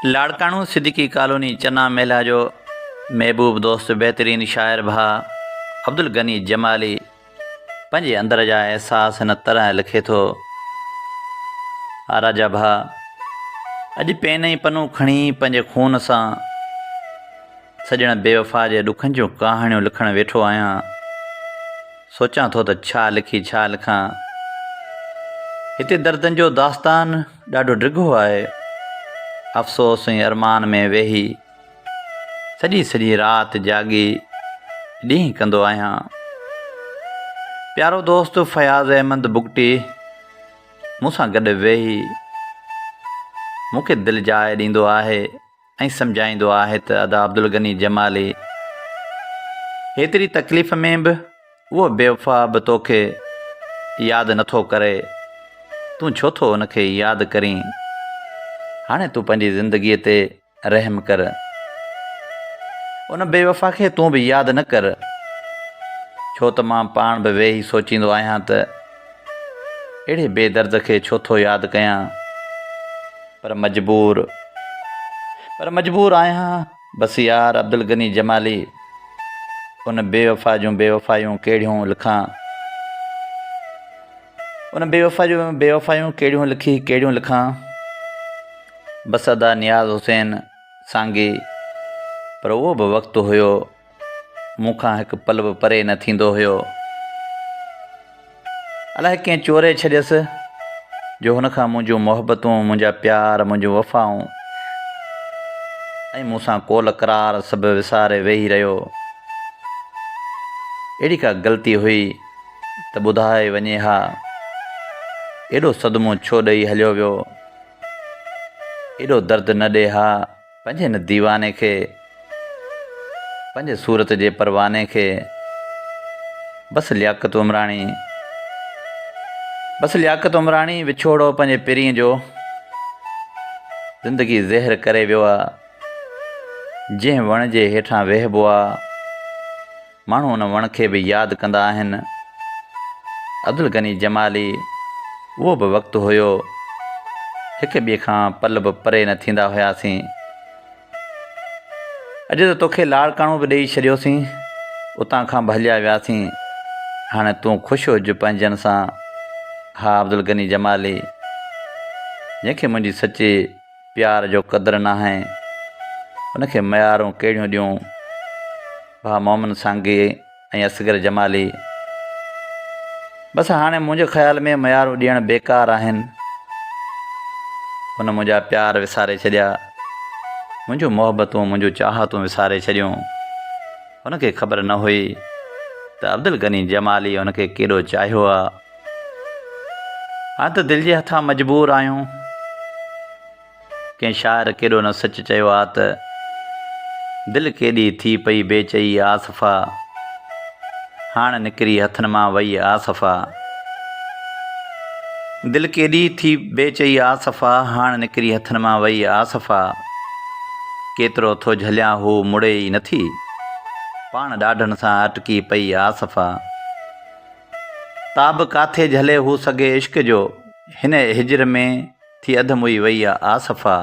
Larkana Siddiqui colony Channa محلا جو محبوب دوست بهترين شاعر ڀاء عبدالغني جمالي پنهنجي اندر جا احساس هن طرح لکي ٿو، ها راجا ڀاء اڄ پين ۽ پنو کڻي پنهنجي خون سان سڄڻ بيوفا جي ڏکن جون ڪهاڻيون لکڻ ويٺو آهيان. سوچان ٿو ته ڇا لکي ڇا لکان. هتي دردن جو داستان ڏاڍو ڊگهو آهي. افسوس ۽ ارمان ۾ ويهي سڄي سڄي رات جاڳي ڏينهن ڪندو آهيان. پيارو دوست فياض احمد بگٽي مون سان گڏ ويهي مون کي دلجاء ڏيندو آهي. ۽ سمجهائيندو آهي ته ادا عبدالغني جمالي هيتري تڪليف ۾ به اهو بيوفا به توکي ياد نٿو ڪري تون ڇو ٿو ان کي ياد ڪرين هاڻي تون پنهنجي زندگي تي رحم ڪر ان بيوفا کي تون به ياد نه ڪر ڇو ته مان پاڻ به ويهي سوچيندو آهيان ته اهڙي بي درد کي ڇو ٿو ياد ڪيان پر مجبور پر مجبور آهيان بس يار عبدالغني جمالي ان بي وفا جون بي وفايون ڪهڙيون لکان ان بي وفا جون بي وفايون ڪهڙيون لکي ڪهڙيون لکان بس ادا نياز حسين سانگي پر اهو به وقت هيو مون کان هڪ پل به پري نه ٿيندو هيو. الائي ڪنهن چوري ڇڏيس جو هن کان منهنجون محبتون، منهنجا پيار، منهنجون وفائون ۽ مون سان قول قرار سڀ وساري ويهي رهيو. اهڙي ڪا غلطي هئي ته ٻڌائي وڃي ها. ايڏو صدمو ڇو ڏئي هليو ويو. ايڏو درد نه ڏي ها. پنهنجي هن ديواني کي، پنهنجي صورت جي پرواني کي، بس لياقت عمراڻي، بس لياقت عمراڻي وڇوڙو پنهنجي پرينء جو، زندگي زهر ڪري ويو آ، جنهن وڻ جي هيٺان ويهبو آ، ماڻهو ان وڻ کي به ياد ڪندا آهن. عبدالغني جمالي، اهو به وقت هيو، هڪ ٻئي کان پل به پري نه ٿيندا هياسين. اڄ ته توکي لاڙڪاڻو به ڏيئي ڇڏيوسين، اتان کان به هليا وياسين، هاڻي تون خوش هج پنهنجن سان. ها عبدالغني جمالي، جنهن کي منهنجي سچي پيار جو قدر ناهي، ان کي ميارون ڪهڙيون ڏيون. ڀاء مومن سانگي ۽ اصغر جمالي بس هاڻي منهنجي خيال ۾ ميارون ڏيڻ بيڪار آهن. هن منهنجا پيار وساري ڇڏيا، منهنجون محبتون، منهنجون چاهتون وساري ڇڏيون. هن کي خبر نه هئي ته عبدالغني جمالي هن کي ڪيڏو چاهيو آ. هاڻي ته دل جي هٿان مجبور آهيون. ڪنهن شاعر ڪيڏو نه سچ چيو آ ته، دل ڪيڏي ٿي پئي بي چئي آ صفا، هاڻ نڪري هٿن مان وئي آ صفا. دل ڪيڏي ٿي بي چئي آ صفا، هاڻ نڪري هٿن مان وئي آ صفا. ڪيترو ٿو جهليان هو مڙي ئي نٿي، پاڻ ڏاڍن سان اٽڪي پئي آ صفا. تاب ڪاٿي جهلي هو سگهي عشق جو، هن هجر ۾ ٿي اڌ موئي وئي آ آ صفا.